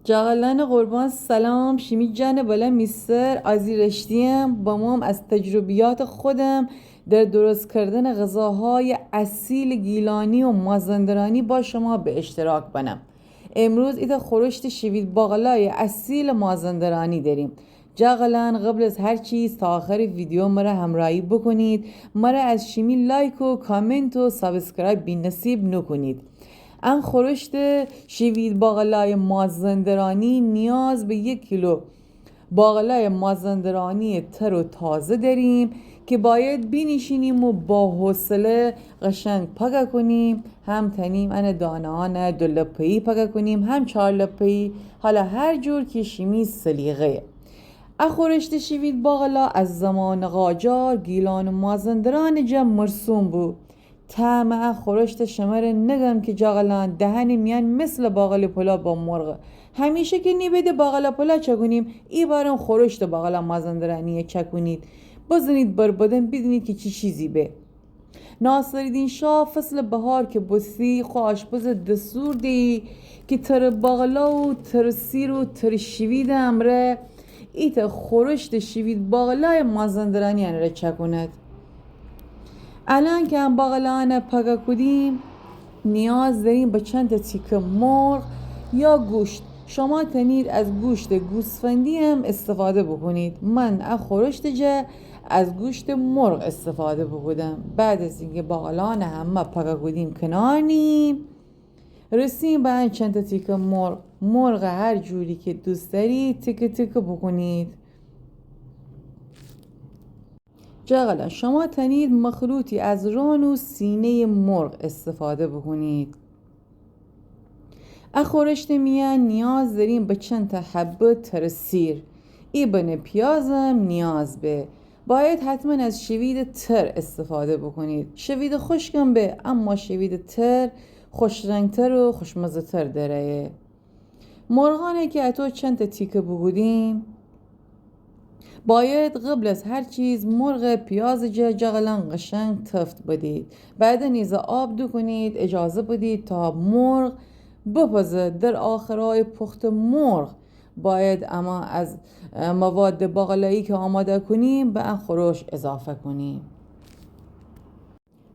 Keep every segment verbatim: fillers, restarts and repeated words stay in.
جغلان قربان سلام، شیمی جان بلا می سر. آزی رشتیم، بموم از تجربیات خودم در درست کردن غذاهای اصیل گیلانی و مازندرانی با شما به اشتراک بنم. امروز ایتا خورشت شیوید باقلای اصیل مازندرانی داریم. جغلان، قبل از هر چیز تا آخر ویدیو مره همراهی بکنید، مره از شیمی لایک و کامنت و سابسکرایب بی‌نصیب نکنید. ان خورشت شیوید باقلای مازندرانی نیاز به یک کیلو باقلای مازندرانی تر و تازه داریم که باید بینیشینیم و با حوصله قشنگ پاکا کنیم. هم تنیم ان دانه‌ان دو لپه‌ای پاکا کنیم، هم چار لپه‌ای، حالا هر جور که شیمی سلیقه‌یه. ا خورشت شیوید باقلا از زمان قاجار گیلان و مازندران جا مرسوم بو. طعم ا خورشت شمره نگم که جغلان، دهن میان مثل باقلا پلا با مرغ. همیشه که نیبده باقلا پلا چکونیم، ای بارم خورشت باقلا مازندرانی چکونید. بزنید بر بدن، بدونید که چی چیزی به. ناصرالدین شاه فصل بهار که بسی، خو آشپز دستور دیی که تر باقلا و تر سیر و تر شیوید امره ایتا خورشت شیوید باقلای مازندرانی انره چکوند. الان که ان باقلانه پاکا کودیم، نیاز داریم به چند تا تیکه مرغ یا گوشت. شما تنید از گوشت گوسفندی هم استفاده بکنید. من ا خورشت جا از گوشت مرغ استفاده بوکودم. بعد از اینکه باقلانه همه پاکا کودیم کنار نییم، رسیم به ان چند تا تیکه مرغ. مرغ هر جوری که دوست دارید تیکه تیکه بکنید. جغلان، شما تنید مخلوطی از ران و سینهٔ مرغ استفاده بکنید. ا خورشت میان نیاز داریم به چند تا حبه تر سیر. ای بنه پیازم نیاز به. باید حتماً از شوید تر استفاده بکنید. شوید خشکم به، اما شوید تر خوش‌رنگ‌تر و خوشمزه‌تر دره. مرغانه که اتو چند تا تیکه بوکودیم، باید قبل از هر چیز مرغ پیاز جا جغلان قشنگ تفت بدید. بعداً ایزه آب دوکنید، اجازه بدید تا مرغ بپزه. در آخرای پخت مرغ باید اما از مواد باقلایی که آماده کنیم به ان خورشت اضافه کنیم.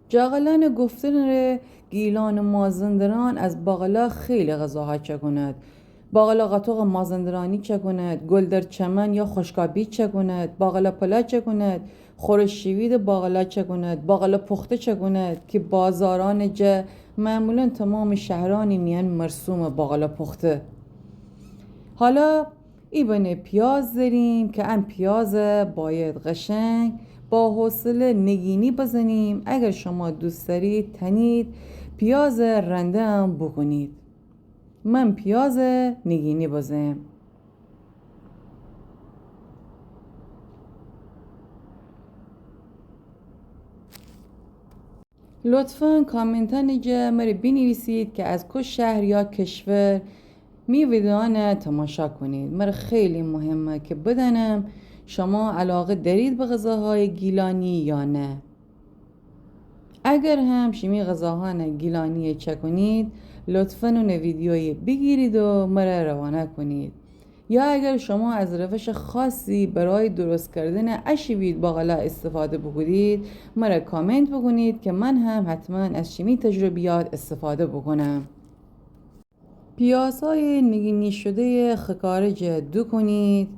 جغلان گفتنه، گیلان مازندران از باقلا خیلی غذاها چکوند. باقلا قاتق مازندرانی چکوند، گل در چمن یا خشکابیج چکوند، باقلا پلا چکوند، خورش شوید باقلا چکوند، باقلا پخته چکوند که بازاران جا معمولاً تمام شهران میان مرسوم باقلا پخته. حالا ای بنه پیاز داریم که ان پیاز باید قشنگ با حوصله نگینی بزنیم. اگر شما دوست دارید تنید پیاز رنده هم بکنید. من پیاز نگینی بزم. لطفاً کامنتان جا مره بینویسید که از کو شهر یا کشور می ویدیوانه تماشا کنید. مره خیلی مهمه که بدانم شما علاقه دارید به غذاهای گیلانی یا نه. اگر هم شیمی غذاهان گیلانی چکونید، لطفاً اون ویدیوی بگیرید و مره روانه کنید. یا اگر شما از روش خاصی برای درست کردن ا شوید باقلا استفاده بوکودید، مره کامنت بوکونید که من هم حتماً از شیمی تجربیات استفاده بوکونم. پیازهای نگینی شده خکاره جا دوکنید.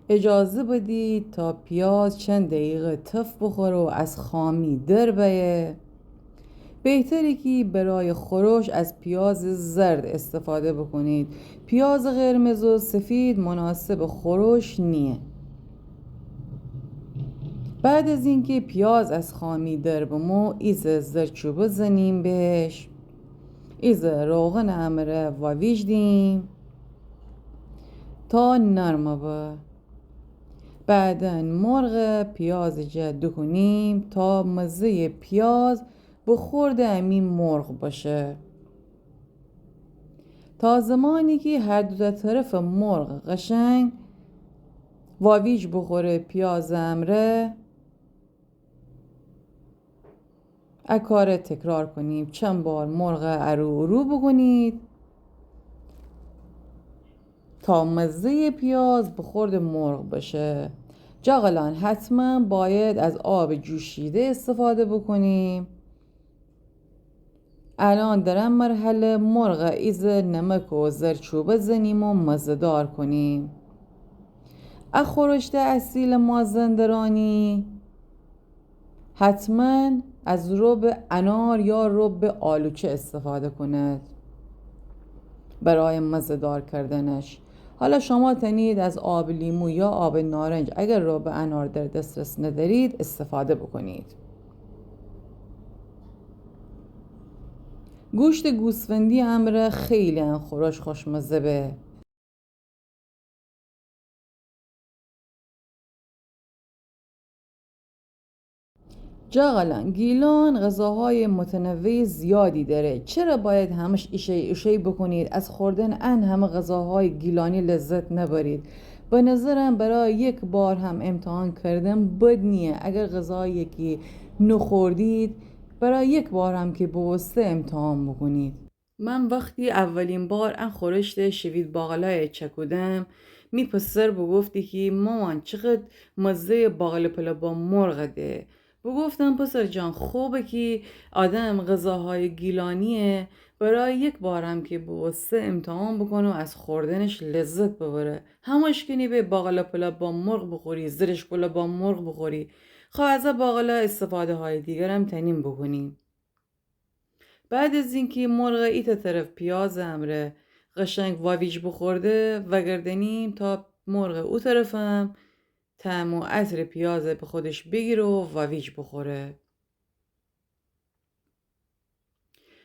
اجازه بدید تا پیاز چند دقیقه تف بخوره و از خامی در بیه. بهتره که برای خورش از پیاز زرد استفاده بکنید. پیاز قرمز و سفید مناسب خورش نیه. بعد از اینکه پیاز از خامی در بمو، ایزه زردچوبه زنیم بهش. ایزه روغن امره واویج دیم تا نرم به. بعداً مرغ پیاز جا دوکنیم تا مزهٔ پیاز به خورد امی مرغ بشه. تا زمانی که هر دو تا طرف مرغ قشنگ واویج بخوره پیاز امره، ا کاره تکرار کنیم. چند بار مرغ ارو ارو بکنید. تا مزهٔ پیاز به خورد مرغ بشه. جغلان، حتماً باید از آب جوشیده استفاده بکنیم. الان در ان مرحله مرغ ایزه نمک و زرچوبه زنیم و مزه‌دار کنیم. ا خورشت اصیل مازندرانی حتماً از رب انار یا رب آلوچه استفاده کند برای مزه‌دار کردنش. حالا شما تنید از آب لیمو یا آب نارنج، اگر رب انار در دسترس ندارید، استفاده بکنید. گوشت گوسفندی امره خیلی ان خورش خوشمزه به. جغلان، گیلان غذاهای متنوع زیادی داره. چرا باید همش ایشی ایشی بکنید؟ از خوردن ان همه غذاهای گیلانی لذت نبرید. به نظرم برای یک بار هم امتحان کردن بد نیه. اگر غذایی که نخوردید، برای یک بار هم که بوسته امتحان بکنید. من وختی اولین بار ان خورشت شوید باقلای چکودم، می پسر بگفتی کی مامان، چقدر مزهٔ باقلا پلا با مرغ ده. بگفتم پسر جان، خوبه کی آدم غذاهای گیلانیه برای یک بارم که بوسته امتحان بکنه و از خوردنش لذت ببره. همش کنی به باقلا پلا با مرغ بخوری، زرشک پلا با مرغ بخوری. خب از ا باقلا استفاده‌های دیگرم تنیم بکنی. بعد از اینکه مرغ ایتا طرف پیاز امره قشنگ واویج بخورده، وگردنیم تا مرغ او طرفم طعم و عطر پیاز به خودش بگیره و واویج بخوره.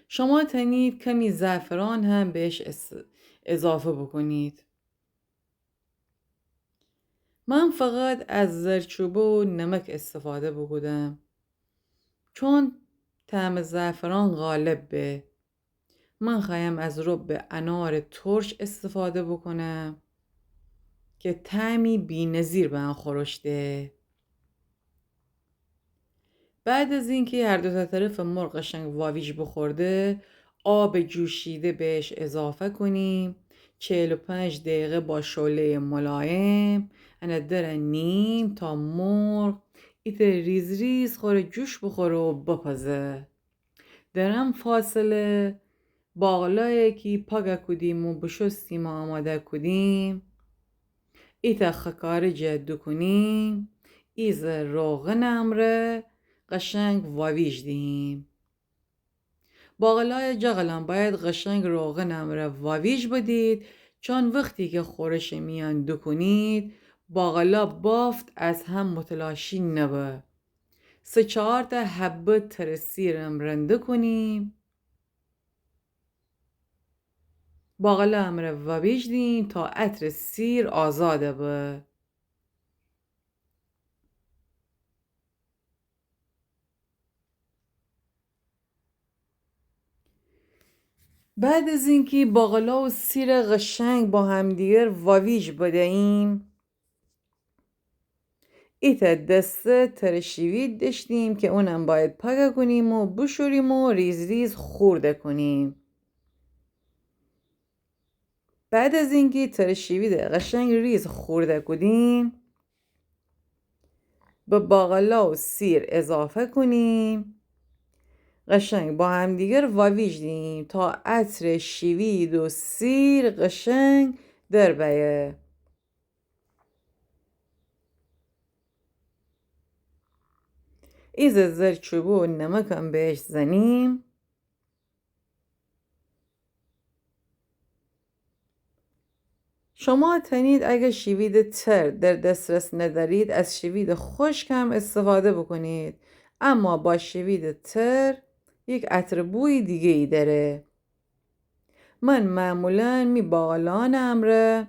شما تنید کمی زعفران هم بهش اس-، اضافه بکنید. من فقط از زردچوبه و نمک استفاده بوکودم، چون طعم زعفران غالب به. من خوایم از رب انار ترش استفاده بوکونم که طعمی بی‌نظیر به ان خورش ده. بعد از اینکه هر دو تا طرف مرغ قشنگ واویج بخورده، آب جوشیده بهش اضافه کنیم. چهل و پنج دقیقه با شعلهٔ ملایم انه درنیم تا مرغ ایته ریز ریز خوره جوش بخوره و بپزه. در ان فاصله باقلایی کی پاکه کودیم و بشستیم و آماده کودیم، ایتا خکاره جه دوکونیم، ایزه روغن امره قشنگ واویج دهیم. باقلای جغلان باید قشنگ روغن امره واویج بدید، چون وقتی که خورش میان دوکونید، باقلا بافت از هم متلاشی نبه. سه چهار تا حبه تر سیرم رنده کنیم. باقلا امره واویج دیم تا عطر سیر آزاده به. بعد از اینکه باقلا و سیر قشنگ با همدیگر واویج بدهیم، ایتا دسته تر شیوید داشتیم که اونم باید پاکه کنیم و بشوریم و ریز ریز خورده کنیم. بعد از اینکه تر شیوید قشنگ ریز خورده کودیم، به باقلا و سیر اضافه کنیم، قشنگ با همدیگر واویج دیم تا عطر شیوید و سیر قشنگ در بیه. ایزه زردچوبه و نمکم بهش زنیم. شما تنید اگه شیوید تر در دسترس ندارید، از شیوید خشک هم استفاده بکنید، اما با شیوید تر یک عطر بوی دیگه‌ای داره. من معمولاً می باقلان امره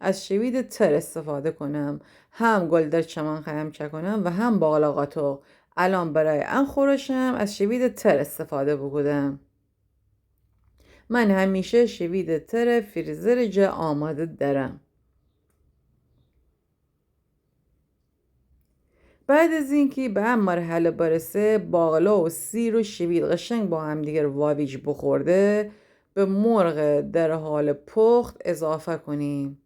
از شیوید تر استفاده کنم. هم گلدر چمن خوایم چکونم و هم باقلا قاتق. الان برای ان خورشم از شیوید تر استفاده بوکودم. من همیشه شیوید تر فریزر جا آماده دارم. بعد از اینکه به ان مرحله برسه، باقلا و سیر و شیوید قشنگ با همدیگر واویج بخورده، به مرغ در حال پخت اضافه کنیم.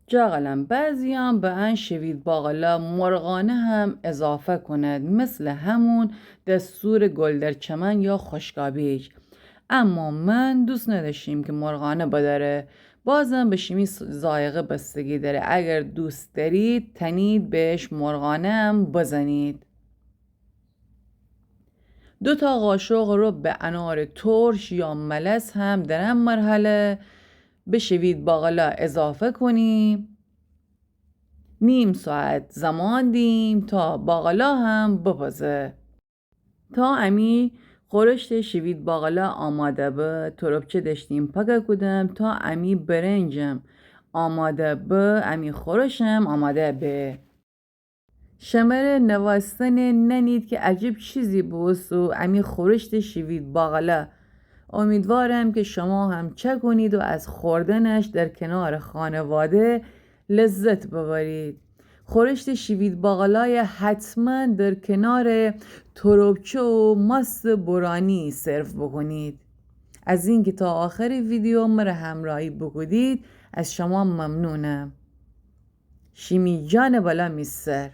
جغلم بعضیان به ان شوید باقلا مرغانه هم اضافه کند، مثل همون دستور گل در چمن یا خشکابیج. اما من دوست نداشتیم که مرغانه بداره. بازم به شیمی س-، ذائقه بستگی داره. اگر دوست دارید، تنید بهش مرغانه هم بزنید. دو تا قاشق رب انار ترش یا ملس هم در ان مرحله به شوید باقلا اضافه کنیم. نیم ساعت زمان دیم تا باقلا هم بپزه. تا امی خورشت شوید باقلا آماده به، تربچه داشتیم پاکه کودم. تا امی برنجم آماده به، امی خورشم آماده به. شمره نوستنه ننید که عجیب چیزی بوسو امی خورشت شوید باقلا. امیدوارم که شما هم چکنید و از خوردنش در کنار خانواده لذت ببرید. خورشت شوید باقلای حتما در کنار تربچه و ماست بورانی سرو بکنید. از اینکه تا آخر ویدیو مره همراهی بکودید، از شما ممنونم. شیمی جان بلا می سر.